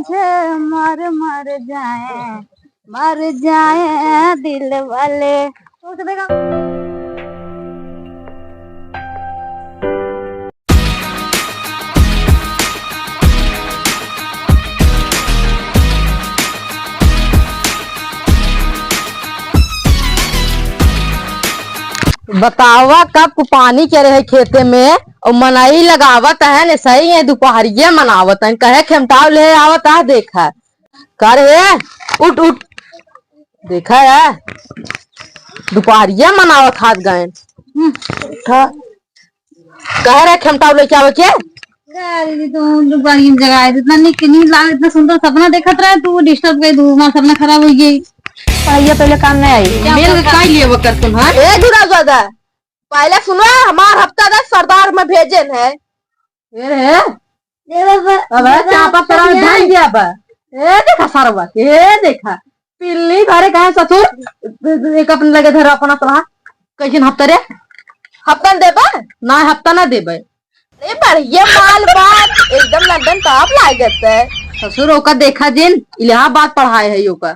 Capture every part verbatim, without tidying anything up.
छे मर मर जाए, मर जाए दिल वाले। सोच देगा। बतावा, कब को पानी करे है खेते में, और मनई लगावत है ने सही है, दुपहरिया मनावत है, कहे खेमटाव ले आवत है, देखा। का रे, उठ, उठ। देखा है, दुपहरिया मनावत हाथ गए। हम्म, उठा। कह रहे खेमटाव लेके आवे के? अरे दीदी, तू दुपहरिया में जगाए, इतना नीक नींद लागे, इतना सुंदर सपना देखत रहे, तू disturb कर दू, हमारा सपना खराब हो गई। भैया पहले काम नहीं आई। मेल का काई लिए वो कर तुम, हाँ? ए दूरा दादा, पहले सुनो, हमार हफ्ता दस सरदार में भेजन है। ए रे, ए बाबा, अब है बाबा, चापा तोरा में धर दिया बा। ए देखा सरवा, ए देखा। पिल्ली घरे कहे ससुर, एक अपने लगे धर अपना सलाह। कैसन हफ्ता रे? हफ्ता न देबा? ना, हफ्ता ना देबे। अरे बढ़िया माल बात, एकदम लंदन टॉप लागत है। ससुर ओका देखा जिन, इलाहाबाद पढ़ाए है ओका।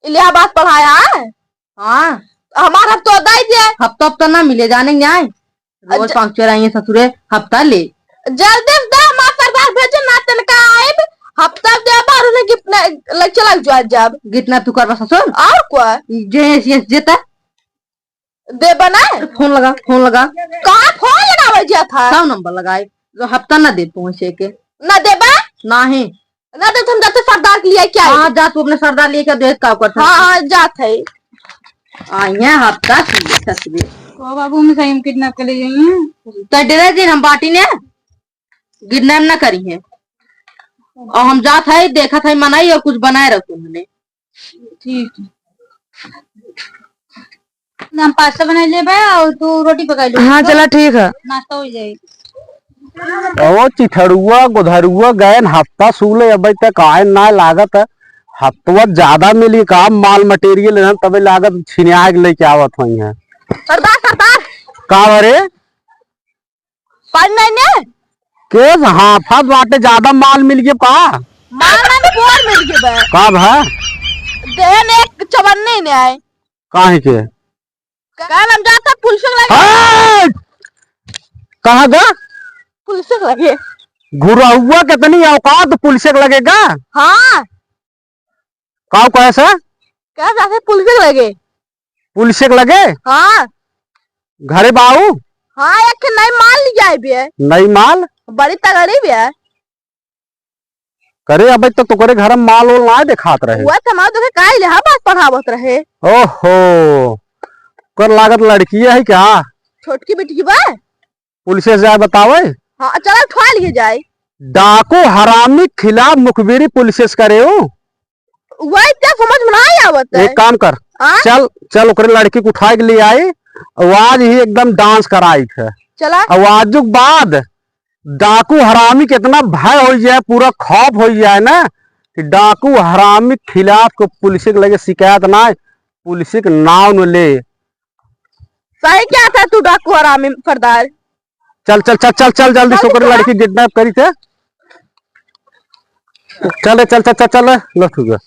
इलाहाबाद पढ़ाया है? हाँ। हमार हफ्ता दे दे। हफ्ता हफ्ता ना मिले जाने जाए। रोज अच्छा। पाँच चार आइए ससुरे, हफ्ता ले। जल्दी से दे, हमार सरदार भेजे ना तनका आइब। हफ्ता दे बार उन्हें गिफ्ट ना, ले चला जा जब। गिफ्ट ना तू करबा ससुर? और क्या? जे, जे, जे ता? देबा ना? फोन लगा, फोन लगा। कहाँ फोन लगावे जात है? सौ नंबर लगाए, जो हफ्ता ना दे पहुँचे के। ना देबा? नहीं। ना दे, हम जाते सरदार के लिए क्या है? हाँ, जा तू अपने सरदार लिए क्या देख का करता हाँ, है? हाँ, जात है। आ, यहाँ हफ्ता की ससुरे। ओ बाबू, मैं सही में किडनैप कर ले जाइए। तो डरे दिन हम बाटी ने किडनैप ना करी है। और हम जात है, देखत है, मनाई और कुछ बनाए रखो उन्होंने। ठीक है। हम पास्ता बनाई लेबे और तू रोटी पकाई ले। हाँ, चला, ठीक है। नाश्ता हो जाए। ओ चिथड़ुआ, गोधरुआ गए न हफ्ता सूले, अबे तक आए ना लागत है। हफ्तवा ज्यादा मिली का माल मटेरियल है, तबे लागत छिनिया के लेके आवत हुई है। सरदार, सरदार। का भरे? पानी नहीं ने? के हाफत बाटे, ज्यादा माल मिल गया का? माल नहीं, बोर मिल गया बा। का भा? देन एक चवन्नी ने आए। काहे के? कल हम जाता पुलिस के लगे। हट! कहाँ गा? पुलिस के लगे। घुरहुआ कितनी औकात पुलिस के लगे का? हाँ। का कहे से? कहे जाके पुलिस के लगे। पुलिस के लगे? हाँ। घरे बाऊ? हाँ, एक ठे नई माल ले जाए बे। नई माल? बड़ी तगड़ी बे। करे, अबे तो तोकरे घर में माल ओल ना देखात रहे। वह तो हमारे देखे काहे ले, हाँ, बात पढ़ावत रहे। ओहो, कर लागत लड़की है क्या? छोटकी बेटी बा। पुलिस से जाए बतावे? हाँ, चलो उठा लिए जाए। डाकू हरामी खिलाफ मुखबिरी पुलिस से करे हो। वही क्या समझ में नहीं आवत है। एक काम कर, हाँ? चल, चल ओकरे लड़की को उठाए के लिए आई, और आज ही एकदम डांस कराई थे। चला। और आज के बाद डाकू हरामी के इतना भय हो जाए, पूरा खौफ हो जाए ना कि डाकू हरामी के खिलाफ को पुलिस के लगे शिकायत ना, पुलिस के नाम न ले। सही क्या था तू डाकू हरामी सरदार? चल, चल, चल, चल, चल, जल्दी से ओकर लड़की किडनैप करी थे। चल रे, चल, चल, चल, चल रे। लो, ठीक है।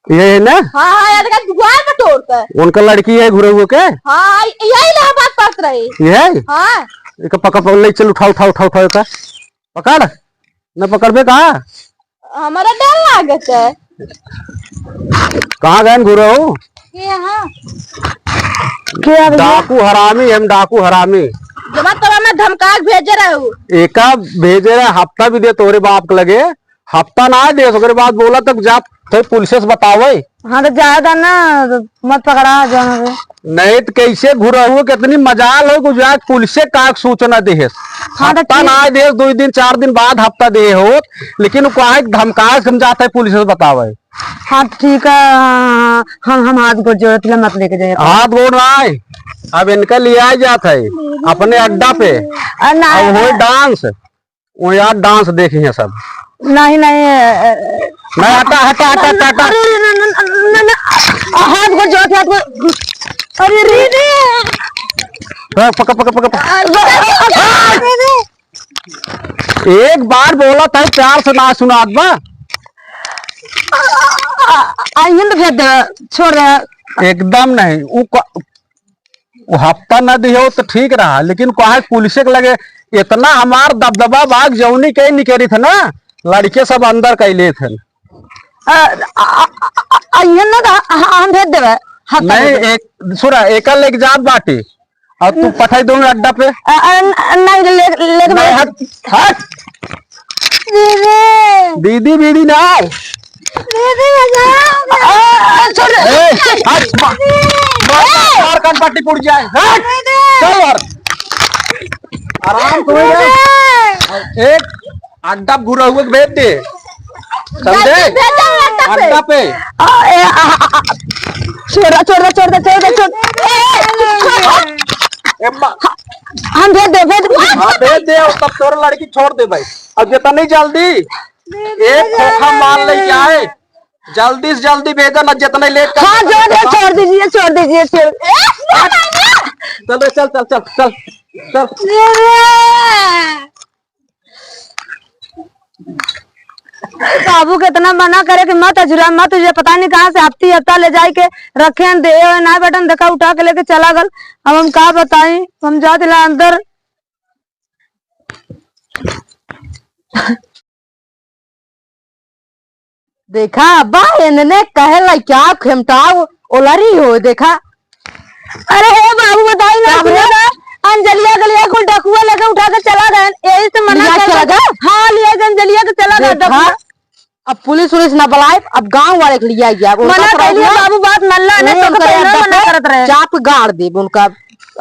ये है ना? हाँ, हाँ, यार, का दुआर का तोड़ता है। उनका लड़की है घुरे हुए के? हाँ, यही इलाहाबाद पढ़त रही। ये है? हाँ। एक पकड़, पकड़, ले चल, उठा, उठा, उठा, उठा, उठा। पकड़। न पकड़बे का? हमारा डर लागत है। कहाँ गए घुरे हो? के यहाँ? के आ भैया? डाकू हरामी, हम डाकू हरामी। जमा तोरा में धमका के भेजे रहे हो। एका भेजे रहे, हफ्ता भी दे तोरे बाप के लगे, हफ्ता ना दे, ओकरे बाद बोला तक जा, तो पुलिस से बतावे। हाँ, तो जाए दा ना, मत पकड़ा जाना रे। नहीं तो कैसे घुरा हुआ, कितनी मजाल हो, गुजरात पुलिस से का सूचना देहेस। हाँ, तो हफ्ता ठीक। ना देहेस, दो दिन, चार दिन बाद हफ्ता दे होत, लेकिन वो काहे धमकाए समझाता है पुलिस से बतावे। हाँ, ठीक है, हाँ, हम, हम हाथ गोड़ जोड़त ला मत लेके जाए। हाथ गोड़ ना आए, अब इनका लिया जात है अपने अड्डा पे। अ, ना। अब होए डांस। वो यार डांस देखे हैं सब। नहीं, नहीं, अ, नहीं, हटा, हटा, हटा, हटा, हटा। अरे, अरे, न, न, न, न, न, हाथ को जोड़, हाथ को। अरे, रे, रे। हाँ, पकड़, पकड़, पकड़, पकड़। अरे, अरे, अरे। एक बार बोलत है, प्यार से ना सुनात बा। आ, आ, आ, इहन तो भेज दे, छोड़ दे। एकदम नहीं। उ क-, उ हफ्ता न दिहो तो ठीक रहा, लेकिन कहा पुलिस के लगे इतना हमार दबदबा बाग जौनी के निकरी थे ना, लड़के सब अंदर कैले थे। आ, आ, आ, आ, आ, इहन ना तो ह-, हम भेज देबे। हफ्ता नहीं, में। एक, सुना, एकर लेके जात बाटी। और तू पठाई दूंगा अड्डा पे। अ, अ, न-, नहीं, ले, ले के नहीं, भाई। हट, हट। दीदी। दीदी, बीड़ी ना। दीदी, बचाओ। अ, अ, छोड़ दे। ए, हट, मा-, मार, मार, मार, कान पट्टी पुड़ जाए। हट, दीदी। चल यार। आराम से हो जा। दीदी। एक अड्डा घुरा हुआ भेज दे। समझे? जल्दी भेजो अड्डा पे। अड्डा पे। आ, ए, आ, आ, आ, छोड़ दे, छोड़ दे, छोड़ दे, छोड़ दे, छोड़ दे। ए, ए, छोड़। ए, मा- हम भेज दे, भेज दे। हाँ, भेज दे, और तब तोर लड़की छोड़ दे भाई। अब जितनी जल्दी एक खोखा माल लेके आए, जल्दी से जल्दी भेजा ना, जितने लेट कर हाँ, छोड़ दे, छोड़ दीजिए, छोड़ दीजिए, छोड़। चल रे, चल, चल, चल, चल, चल। बाबू के इतना मना करे कि मत अझुरा, मत अझुरा, पता नहीं कहाँ से हफ्ती हफ्ता ले जाए के रखे हैं, दे ना बटन देखा उठा के लेके चला गल। अब हम का बताई, हम जात ला अंदर। देखा अब्बा, एनने कहे लइका खेमटा ओलरी हो, देखा। अरे हे बाबू, बताई ना, का भैया? सुना था, अंजलिया गलिया कुल डकुआ लेके उठा के चला गए, यही से मना लिया कर चला दे। गए? हाँ, लिया गए, अंजलिया के चला गए देखा, डकुआ। अब पुलिस उलिस ना बुलाए, अब गांव वाले के लिया गया। अब उनका मना कर दिया। बाबू, बात मान ला, नहीं तो उनका पहले अड्डा मना पे करत रहे। चाप गाड़ देब उनका।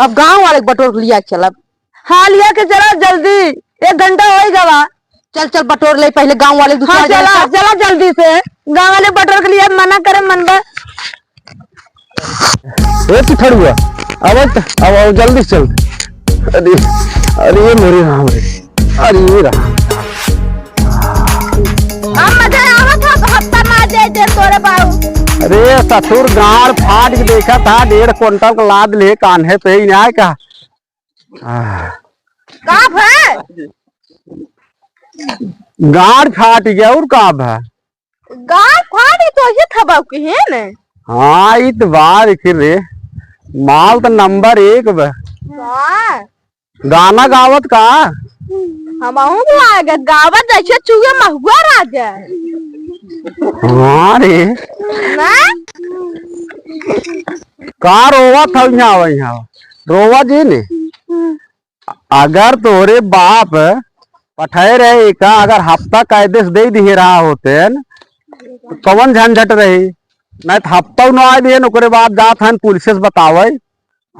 अब गांव वाले के बटोर के लिया चलब। हाँ, लिया के चला जल्दी, एक घंटा होइ गवा। चल, चल, बटोर ले पहले गांव वाले दो हाँ, चार जने चला, का। चला जल्दी से। गांव वाले बटोर के लिए मना करे मन बा। ए पिठड़ुआ, अब, अब, अब जल्दी से चल। अरे, अरे मोरे राम रे, अरे राम। अब मजा आवत ह, हफ्ता ना दे दे तोरे बाऊ। अरे ससुर, गाड़ फाट के देखा था, डेढ़ कुंटल का लाद ले कान्हे पे ही ना का। आह। का भा? गाड़ फाट गया और का भा? गाड़ फाट गया तो ये खबाऊ के है ने? हाँ, ई तो बात फिर रे, माल तो नंबर एक बा। वाह। गाना गावत का? हमहू लागे गावत जैसे चुए महुआ राजा। हाँ रे। ना? का रोवत हौ यहाँ, यहाँ? रोवा जी ने। अगर तोरे बाप पठाए रहे का, अगर हफ्ता कायदे से दे दिए रहा होते न, तो कौन झंझट रही? नहीं तो हफ्ता न आए दिए न, ओकरे बाद जात हन पुलिस से बतावे,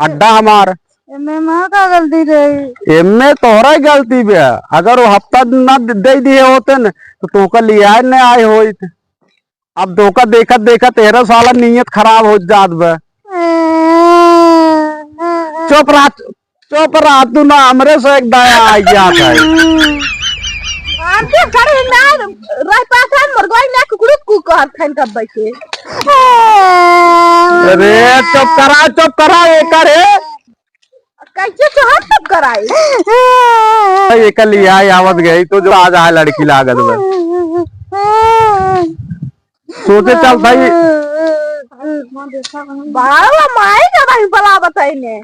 अड्डा हमार। एमे माँ का गलती रही? एमे तोहरा ही गलती बे। अगर वो हफ्ता न दे दिए होते न, तो तोहका लियाए न आए होइत। अब धोखा देखत देखत तेरह साल नीयत खराब हो जात बा। चुप रह, चुप रह, तू ना हमरे से एक दाया आ गया था। हम तो खड़े ना रह पाता, मुर्गा ना कुकड़ू कु कहत खन कब बैठे। अरे चुप करा, चुप करा, ये करे। कैसे तो हम सब कराई? ये कल ही आई आवत गई तो जो आज आए लड़की लागत बा। सोचे चल भाई। बाबा माई का भाई बला बताई ने।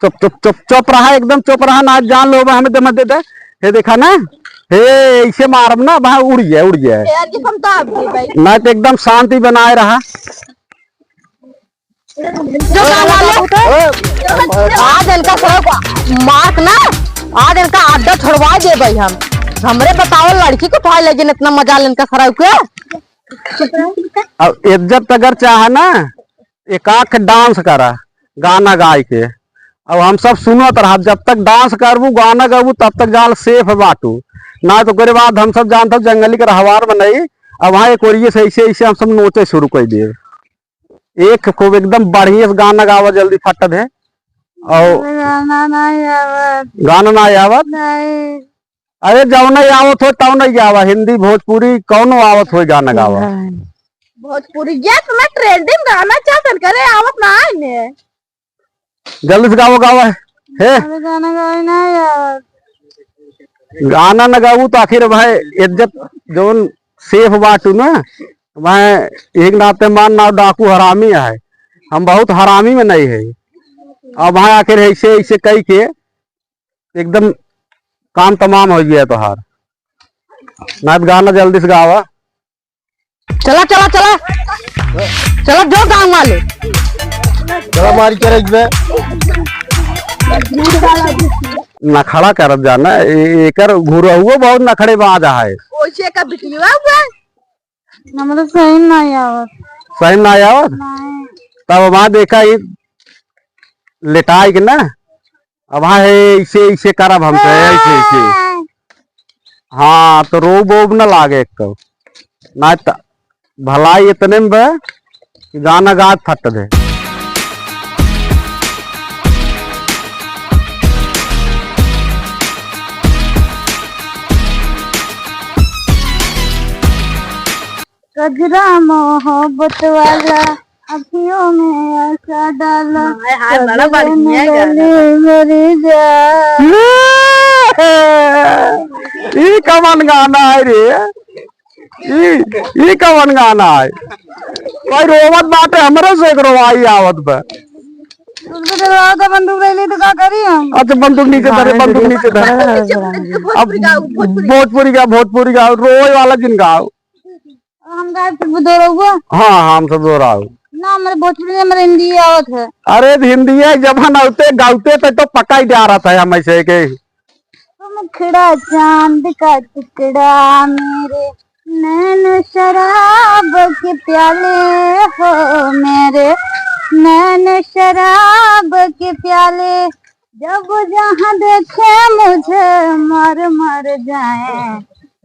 चुप, चुप, चुप, चुप रहा, एकदम चुप रहा, ना जान लो बा, हमें दे, मत दे दे। ये देखा ना, हे ऐसे मारब ना, वहाँ उड़ जाए, उड़ जाए। यार, ये हम तो आप भी भाई। ना तो एकदम शांति बनाए रहा। जो गाँव वाले आज इनका सरऊ मार्क ना, आज इनका अड्डा छोड़वा देबै हम। हमरे बतावल लड़की को उठाए ले जिन इतना मजा ले इनका सरऊ के। अब इज्जत अगर चाहे ना, एक आख dance करा, गाना गाय के। अब हम सब सुनत रहा, जब तक dance करबू, गाना गाबू, तब तक जान safe बाटू। ना तो ओकरे बाद हम सब जानत हब जंगली के रहवार बनाई। अब वहाँ एक ओरिये से ऐसे, ऐसे हम सब नोचे शुरू कर दिए। एक खूब एकदम बढ़िया से गाना गावा जल्दी फट दे। और गाना नहीं आवत। गाना ना आवत? नहीं। अरे जौन नहीं आवत हो तौ नहीं गावा, हिंदी भोजपुरी कौनो आवत हो गाना गावा। नहीं। भोजपुरी ये तुम्हें trending गाना चलत करे आवत ना है ने। जल्दी से गावा, गावा। हे। अरे गाना गावे नहीं आवत। गाना न गाऊ तो आखिर भाई इज्जत जौन सेफ बाटू ना, भाई एक नाते मान ना डाकू हरामी है, हम बहुत हरामी में नहीं है। अब भाई आखिर ऐसे ऐसे कही के एकदम काम तमाम हो गया तोहार। ना तो गाना जल्दी से गावा। चला, चला, चला। चला, जो गाँव वाले। चला, मारी करे बे। नखड़ा करत जाना, ए-, एकर घुरहुओ बहुत नखड़ेबाज है। ओइसे का बिटिया हुआ? हमरा सही ना आवत। सही ना आवत? नहीं। तब वहाँ देखा ही लेटाई के ना, अब हाँ, हे, ऐसे, ऐसे करब हम तो, ऐसे, ऐसे। हाँ, तो रोब वोब न लागे एक तो। ना त भलाई इतने में बा कि गाना गात फट दे। कजरा मोहब्बत वाला, अखियों में आशा डाला, हाय, हाय, बड़ा बढ़िया गाना। गले मरी जा। ई कवन गाना है रे? ई, ई कवन गाना है? भाई रोवत बाटे, हमरे से एक रोवाई आवत बा। उसको जब आवत है बंदूक ले ली तो का करी हम? अच्छा, बंदूक नीचे धरे, बंदूक नीचे धरे। अब भोजपुरी गाओ, भोजपुरी। भोजपुरी गाओ, भोजपुरी गाओ, रोए वाला जिन गाओ। हम गायब से दो रहुआ? हाँ, हाँ, हम सब दो रहा हूँ। ना, हमारे भोजपुरी में हमारे हिंदी आवत है। अरे, तो हिंदी है, जब हम आउते गाउते तो, तो पका ही जा रहा था हम ऐसे के। तुम खिड़ा चांद का टुकड़ा, मेरे नैन शराब के प्याले हो, मेरे नैन शराब के प्याले। जब जहाँ देखे मुझे मर मर जाए,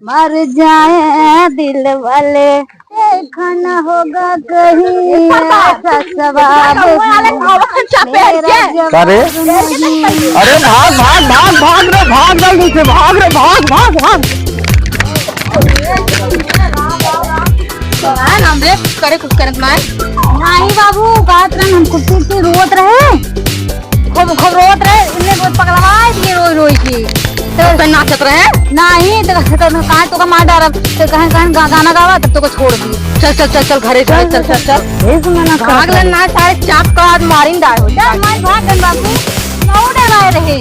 मर जाए दिल वाले। देखा न होगा कहीं ऐसा सवाब। मेरा जवाब नहीं। अरे भाग, भाग, भाग, भाग रे, भाग, जल्दी से भाग रे, भाग, भाग, भाग। का नाम रे? करे कुछ करत नाय। नाही बाबू, कहत रहन हम कुर्सी से रोत रहे। खूब, खूब रोत रहे, इन्ने रोज पगलवाए दिए रोई रोई के। तो तो नाचत रहे? नाही, तो, तो कहाँ तो का मार डारब, तो कहाँ, कहाँ गा-, गाना गावा, तब तो को छोड़ दी। चल, चल, चल, चल, घरे चल, चल, चल, चल। भाग ले ना, सारे चाप का आज मारिन डाल हो। चल, मार भाग गन बाबू, नौ डराए रहे।